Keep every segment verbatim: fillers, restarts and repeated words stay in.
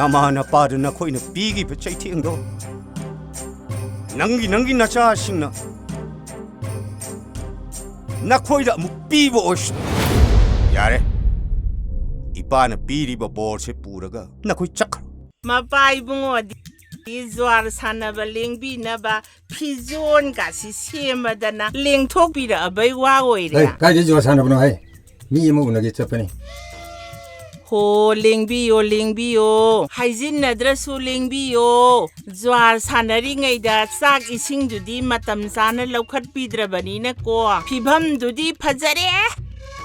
ꯃꯃꯥ ꯅꯄꯥꯗ ꯅꯈꯣꯏꯅ ꯄꯤꯈꯤꯕ ꯆꯩꯊꯦꯡꯗꯣ ꯅꯪꯒꯤ, ꯅꯪꯒꯤ ꯅꯆꯥꯁꯤꯡꯅ ꯅꯈꯣꯏꯗ ꯑꯃꯨꯛ ꯄꯤꯕ ꯑꯣꯏꯁꯅꯨ꯫ ꯌꯥꯔꯦ, ꯏꯄꯥꯅ ꯄꯤꯔꯤꯕ ꯕꯣꯔꯁꯦ ꯄꯨꯔꯒ ꯅꯈꯣꯏ ꯆꯠꯈ꯭ꯔꯣ꯫ ꯃꯄꯥ ꯏꯕꯨꯡꯉꯣꯗꯤ ꯖ꯭ꯋꯥꯔ ꯁꯥꯟꯅꯕ ꯂꯦꯡꯕꯤꯅꯕ ꯐꯤꯖꯣꯟꯒꯁꯤ ꯁꯦꯝꯃꯗꯅ ꯂꯦꯡꯊꯣꯛꯄꯤꯔꯛꯑꯕꯩ ꯋꯥ ꯑꯣꯏꯔꯦ꯫ ꯍꯩ, ꯀꯥꯏꯗꯩ ꯖ꯭ꯋꯥꯔ ꯁꯥꯟꯅꯕꯅꯣ ꯍꯩ? ꯃꯤ ꯑꯃ ꯎꯅꯒꯦ ꯆꯠꯄꯅꯤ꯫ ꯍꯣ, ꯂꯦꯡꯕꯤꯌꯣ, ꯂꯦꯡꯕꯤꯌꯣ꯫ ꯍꯥꯏꯖꯤꯟꯅꯗ꯭ꯔꯁꯨ ꯂꯦꯡꯕꯤꯌꯣ꯫ ꯖ꯭ꯋꯥꯔ ꯁꯥꯟꯅꯔꯤꯉꯩꯗ ꯆꯥꯛ ꯏꯁꯤꯡꯗꯨꯗꯤ ꯃꯇꯝ ꯆꯥꯅ ꯂꯧꯈꯠꯄꯤꯗ꯭ꯔꯕꯅꯤꯅꯀꯣ, ꯐꯤꯚꯝꯗꯨꯗꯤ ꯐꯖꯔꯦ꯫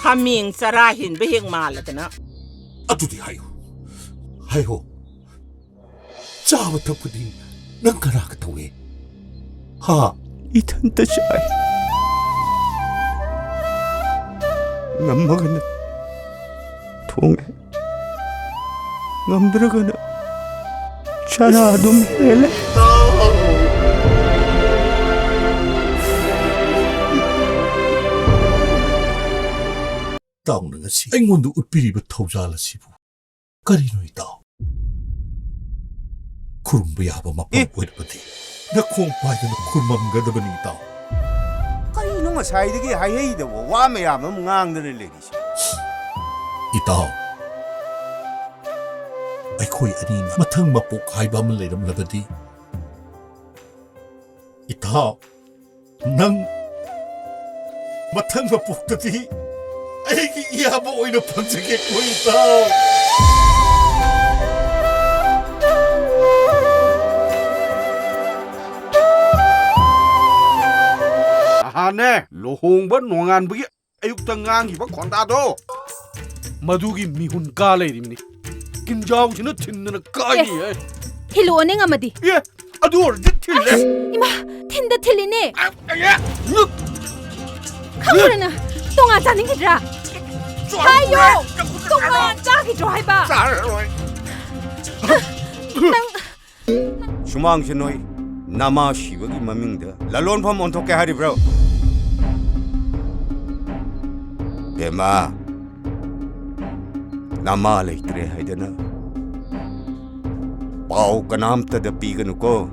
ꯍꯥꯃꯦꯡ ꯆꯔꯥ ꯍꯦꯟꯕ ꯍꯦꯛ ꯃꯥꯜꯂꯗꯅ꯫ ꯑꯗꯨꯗꯤ ꯍꯥꯏꯌꯨ, ꯍꯥꯏꯌꯣ꯫ ꯆꯥꯕ ꯊꯛꯄꯗꯤ ꯅꯪ ꯀꯅꯥꯒ ꯇꯧꯏ? ꯍꯥ? ꯏꯊꯟꯇ ꯆꯥꯏ꯫ ꯉꯝꯃꯒꯅ ꯊꯣꯡꯉꯦ, ꯉꯝꯗ꯭ꯔꯒꯅ ꯆꯔꯥ ꯑꯗꯨꯝ ꯍꯦꯜꯂꯦ꯫ ꯏꯇꯥꯎꯅ ꯉꯁꯤ ꯑꯩꯉꯣꯟꯗ ꯎꯠꯄꯤꯔꯤꯕ ꯊꯧꯖꯥꯜ ꯑꯁꯤꯕꯨ ꯀꯔꯤꯅꯣ ꯏꯇꯥꯎ? ꯈꯨꯔꯨꯝꯕ ꯌꯥꯕ ꯃꯐꯝ ꯑꯦ? ꯑꯣꯏꯔꯕꯗꯤ ꯅꯈꯣꯡ ꯄꯥꯏꯗꯨꯅ ꯈꯨꯔꯨꯝꯃꯝꯒꯗꯕꯅꯤ ꯏꯇꯥꯎ꯫ ꯀꯔꯤꯅꯣ ꯉꯁꯥꯏꯗꯒꯤ ꯍꯥꯏꯍꯩꯗꯕ ꯋꯥ ꯃꯌꯥꯝ ꯑꯃ ꯉꯥꯡꯗꯅ ꯂꯩꯔꯤꯁꯦ? ꯏꯇꯥꯎ, ꯑꯩꯈꯣꯏ ꯑꯅꯤꯅ ꯃꯊꯪ ꯃꯄꯣꯛ ꯍꯥꯏꯕ ꯑꯃ ꯂꯩꯔꯝꯂꯕꯗꯤ, ꯏꯇꯥꯎ, ꯅꯪ ꯃꯊꯪ ꯃꯄꯣꯛꯇꯗꯤ ꯑꯩꯒꯤ ꯏꯌꯥꯝꯕ ꯑꯣꯏꯅ ꯐꯪꯖꯒꯦꯀꯣ, ꯏꯇꯥꯎ꯫ ꯅꯍꯥꯟꯅꯦ, ꯂꯨꯍꯣꯡꯕ ꯅꯣꯡꯉꯥꯟꯕꯒꯤ ꯑꯌꯨꯛꯇ ꯉꯥꯡꯈꯤꯕ ꯈꯣꯟꯗꯥꯗꯣ, ꯃꯗꯨꯒꯤ ꯃꯤꯍꯨꯟ ꯀꯥ ꯂꯩꯔꯤꯕꯅꯤ꯫ ꯀꯤꯟꯖꯥꯎꯁꯤꯅ ꯊꯤꯟꯗꯅ ꯀꯥꯏꯔꯤꯌꯦ꯫ ꯊꯤꯜꯂꯛꯑꯣꯅꯦ ꯉꯝꯃꯗꯤ꯫ ꯑꯦ, ꯑꯗꯨ ꯑꯣꯏꯔꯗꯤ ꯊꯤꯜꯂꯦ꯫ ꯏꯃꯥ, ꯊꯤꯟꯗ ꯊꯤꯜꯂꯤꯅꯦ꯫ ꯑꯦ, ꯈꯪꯕ꯭ꯔꯅ ꯇꯣꯉꯥꯟ ꯆꯥꯅꯤꯡꯈꯤꯗ꯭ꯔꯥ? ꯍꯥꯏꯌꯣ! ꯇꯣꯉꯥꯟ ꯆꯥꯈꯤꯗ꯭ꯔꯣ ꯍꯥꯏꯕ? ꯆꯥꯔꯔꯣꯏ꯫ ꯅꯪ ꯁꯨꯃꯥꯡꯁꯦ ꯅꯣꯏ ꯅꯃꯥ ꯁꯤꯕꯒꯤ ꯃꯃꯤꯡꯗ ꯂꯂꯣꯟꯐꯝ ꯑꯣꯟꯊꯣꯛꯀꯦ ꯍꯥꯏꯔꯤꯕ꯭ꯔꯣ? ꯕꯦꯝꯃ, ꯅꯃꯥ ꯂꯩꯇ꯭ꯔꯦ ꯍꯥꯏꯗꯅ ꯄꯥꯎ ꯀꯅꯥꯝꯇꯗ ꯄꯤꯒꯅꯨꯀꯣ꯫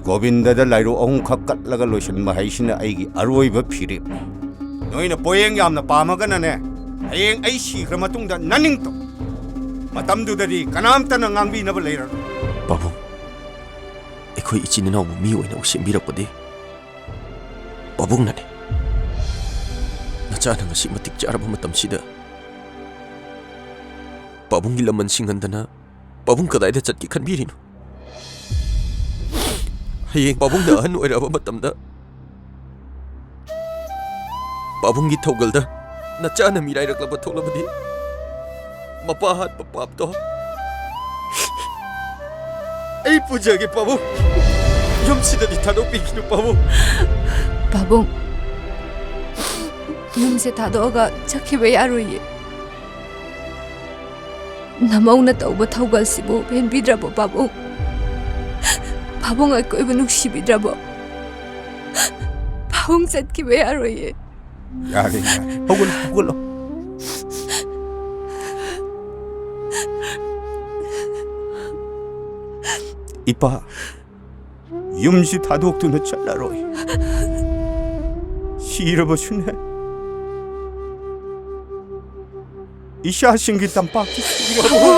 ꯒꯣꯕꯤꯟꯗꯗ ꯂꯥꯏꯔꯨ ꯑꯍꯨꯝꯈꯛ ꯀꯠꯂꯒ ꯂꯣꯏꯁꯤꯟꯕ ꯍꯥꯏꯁꯤꯅ ꯑꯩꯒꯤ ꯑꯔꯣꯏꯕ ꯐꯤꯔꯦꯞꯅꯤ꯫ ꯅꯣꯏꯅ ꯄꯣꯌꯦꯡ ꯌꯥꯝꯅ ꯄꯥꯝꯃꯒꯅꯅꯦ, ꯍꯌꯦꯡ ꯑꯩ ꯁꯤꯈ꯭ꯔ ꯃꯇꯨꯡꯗ ꯅꯅꯤꯡꯇꯧ꯫ ꯃꯇꯝꯗꯨꯗꯗꯤ ꯀꯅꯥꯝꯇꯅ ꯉꯥꯡꯕꯤꯅꯕ ꯂꯩꯔꯔꯣꯏ꯫ ꯄꯥꯕꯨꯡ, ꯑꯩꯈꯣꯏ ꯏꯆꯤꯟ ꯏꯅꯥꯎꯕꯨ ꯃꯤ ꯑꯣꯏꯅ ꯎꯁꯦꯝꯕꯤꯔꯛꯄꯗꯤ ꯄꯥꯕꯨꯡꯅꯅꯤ꯫ ꯅꯆꯥꯅ ꯉꯁꯤ ꯃꯇꯤꯛ ꯆꯥꯔꯕ ꯃꯇꯝꯁꯤꯗ ꯄꯥꯕꯨꯡꯒꯤ ꯂꯃꯟ ꯁꯤꯡꯍꯟꯗꯅ ꯄꯥꯕꯨꯡ ꯀꯗꯥꯏꯗ ꯆꯠꯀꯦ ꯈꯟꯕꯤꯔꯤꯅꯣ? ꯍꯌꯦꯡ ꯄꯥꯕꯨꯡꯅ ꯑꯍꯟ ꯑꯣꯏꯔꯛꯑꯕ ꯃꯇꯝꯗ ꯄꯥꯕꯨꯡꯒꯤ ꯊꯧꯒꯜꯗ ꯅꯆꯥꯅ ꯃꯤꯔꯥꯏꯔꯛꯂꯕ ꯊꯣꯛꯂꯕꯗꯤ ꯃꯄꯥ ꯍꯥꯠꯄ ꯄꯥꯞꯇꯣ ꯑꯩ ꯄꯨꯖꯒꯦ ꯄꯥꯕꯨꯡ꯫ ꯌꯨꯝꯁꯤꯗꯗꯤ ꯊꯥꯗꯣꯛꯄꯤꯈꯤꯅꯨ ꯄꯥꯕꯨꯡ꯫ ꯄꯥꯕꯨꯡ, ꯌꯨꯝꯁꯦ ꯊꯥꯗꯣꯛꯑꯒ ꯆꯠꯈꯤꯕ ꯌꯥꯔꯣꯏꯌꯦ꯫ ꯅꯃꯧꯅ ꯇꯧꯕ ꯊꯧꯒꯜꯁꯤꯕꯨ ꯄꯦꯟꯕꯤꯗ꯭ꯔꯕꯣ ꯄꯥꯕꯨꯡ? ꯄꯥꯕꯨꯡ ꯑꯩꯈꯣꯏꯕꯨ ꯅꯨꯡꯁꯤꯕꯤꯗ꯭ꯔꯕꯣ? ꯄꯥꯕꯨꯡ ꯆꯠꯈꯤꯕ ꯌꯥꯔꯣꯏꯌꯦ꯫ ꯌꯥꯔꯦ, ꯌꯥꯔꯦ꯫ ꯍꯧꯒꯠꯂꯣ, ꯍꯧꯒꯠꯂꯣ꯫ ꯏꯄꯥ, ꯌꯨꯝꯁꯤ ꯊꯥꯗꯣꯛꯇꯨꯅ ꯆꯠꯂꯔꯣꯏ꯫ ꯁꯤꯔꯕꯁꯨꯅꯦ, ꯏꯆꯥꯁꯤꯡꯒꯤ ꯇꯝꯄꯥꯛꯇ ꯁꯤꯔꯕ